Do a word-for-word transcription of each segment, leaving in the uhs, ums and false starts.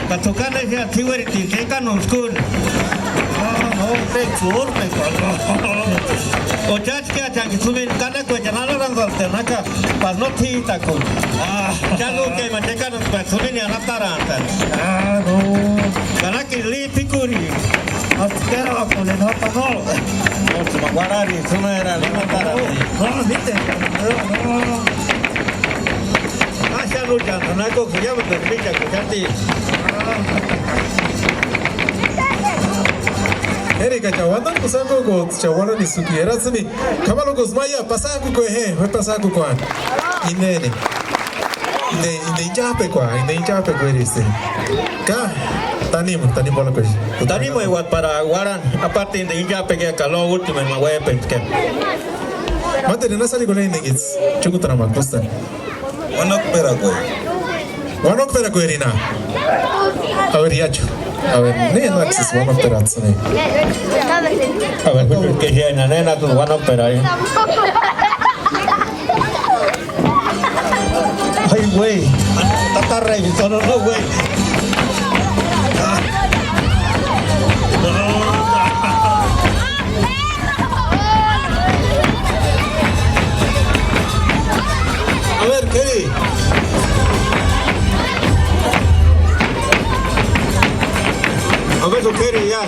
Ka t'ukanexea tsíueritini ekanuntsï kúni. No, no, no, no. O cháchkiachanki tsumini kanakuechani anarantant'a'ni jaka, pa no t'ítakuni. Cháluk'ema chekanuntsï pa tsumini anatarantaani. Kanakiri li p'ikuri. Asteraakuni jaka no. Nóts'ïma uarhari tsumera anatarantaani. No, no, no. Axanuchani anakuksï iámendu míchakuxati. Erika, cha uandantkusï anakukuts'ï cha uarhanisï juki erats'ïni. K'amalokusï ma ia, pasakukue je, je pasakukuani. Indeni. Inde, inde inchajpekua, inde inchajpekueristi. Ka, tanimu, tanimu uarhakuecha. Tanimu uarhani para uarhani, aparte inde inchajpekua ka lo último ma uéjpentskeni. Máteru na sánikuarhu enga entsï chúkutani ma kústani. Uanakperakueri. Uanakperakuerina. A ver, Iachu. A ver, ne no axes uanakperats'ïni. A ver, que ya na ne na tu uanakpera. Ay, güey. Tatarra y todo, no, güey. A ver, Keri. A ver, Keri, ya.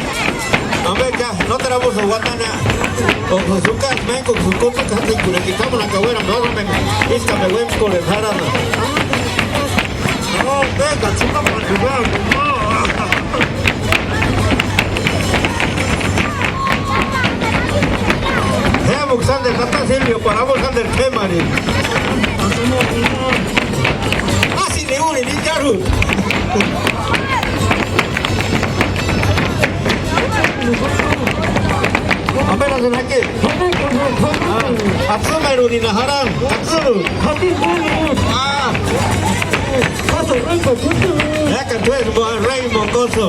A ver, ya, no te la vamos a aguantar nada. O con su cas, ven con su cosa, casi que le quitamos la cabera, no, no, me, esta me voy con el jarana. No, venga, chica, para jugar, no. Jea, Buxander, tata Silvio, para Buxander, ¿qué, Mari? Así le une, ni charu. Apenas en aquí. Ah, atsümeruni na jarani, atsüru. Ah. Ya que tú eres mo-, rey mocoso.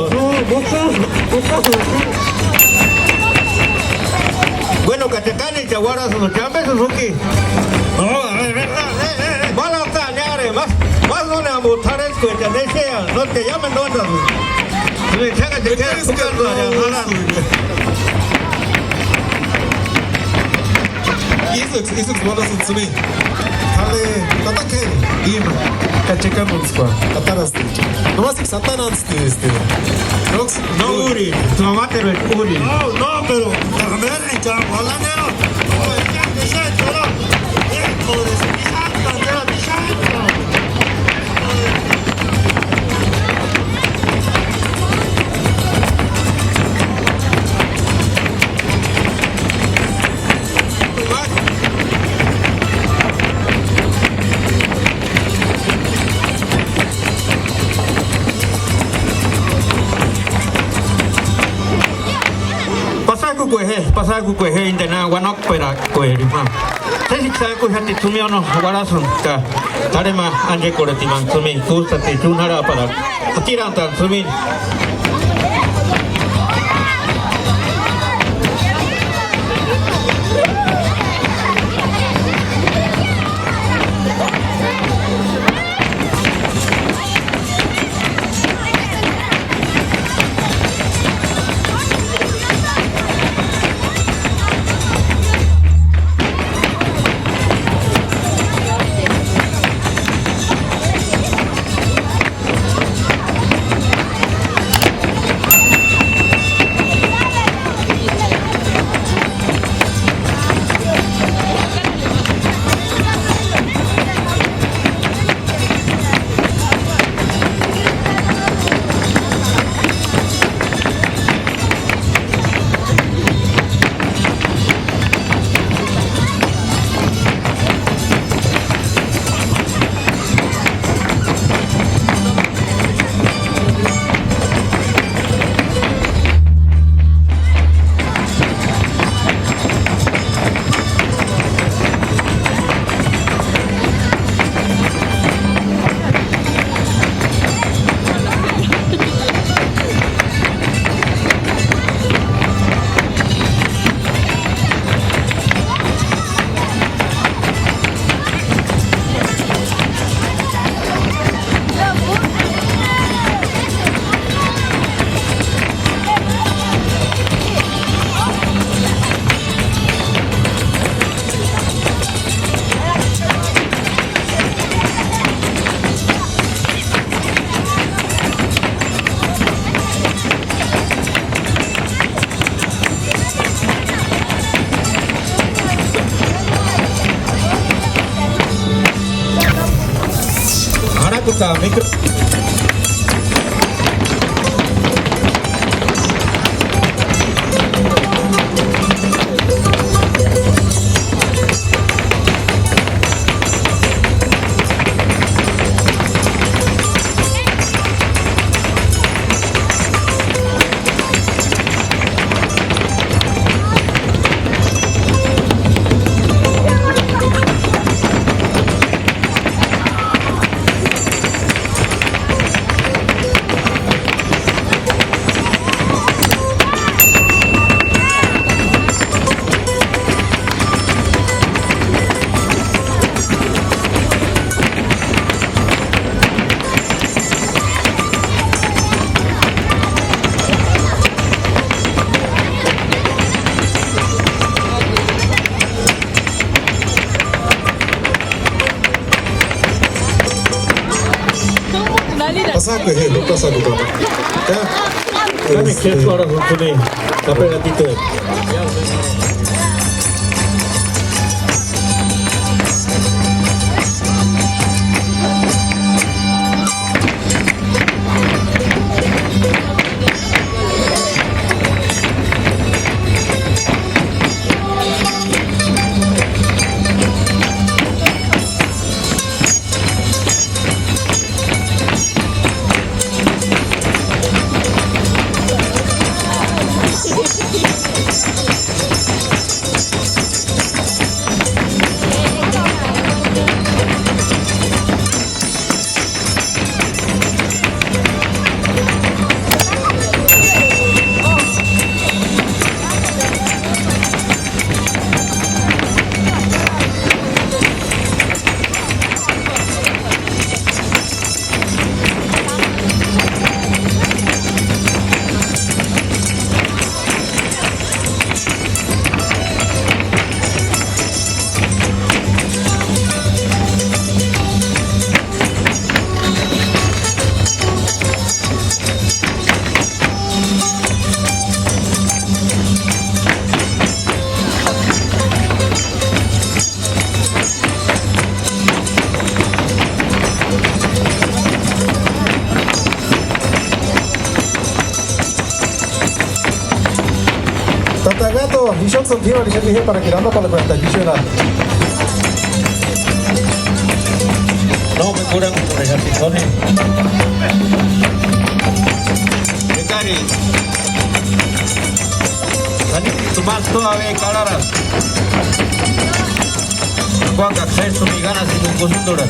Bueno, ka cha kánicha uarhasïnti, ¿cha ambesï juki? No, a ver, a ver, a ver, a ver. Más no te añares, más, más no le amo, tares, que te desea, no te llamen, no, no. Me chaga, te quedas jugando allá, jarani. Ísïksï, ísïksï uarhasïnti tsïni. Tata Keri, ima, ka chekamuntskua, atarasti. Nomasïksï atarantsti, este. Noksï, no uri, tu amateru uri. No, no, pero, pero me he echado volanero. No, es que me he echado. Hijo de su pizza, cantera, pizza. Pasakukue je, pasakukue je, inde na uanokperakueri ma. Sési sákuxati ts'umiono uarhasïnti ka tárhema ánchekorheti ma ts'umini kústati chúni jarhaparakua. Atirantani ts'umini. Pasaku, eh, no pasaku, papá. Ya. Dame Este, quieto ahora, Jujuy. Tapé gatito. Tata Gato, ixu sóntku p'ímarhu ixati je para que randapalakua tata ixu era. No me curan por ejemplo, Tony. Becari. Tani, tu más tú a ver, calara. Juan Cajero, mi ganas y tu costura.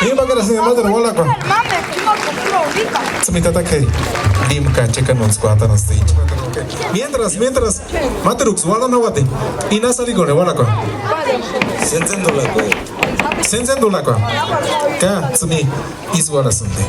Íni ma k'arasïnti máteru uarhakua. Tsïmiti tata k'eri. Íni ma ka chekanuntsku atanasti. Mientras, mientras, máteruksï uarhani jauati. Íni asï arhikorheni uarhakua. Sentsentulakua. Sentsentulakua. Ka, tsïni, ísï uarhasïnti.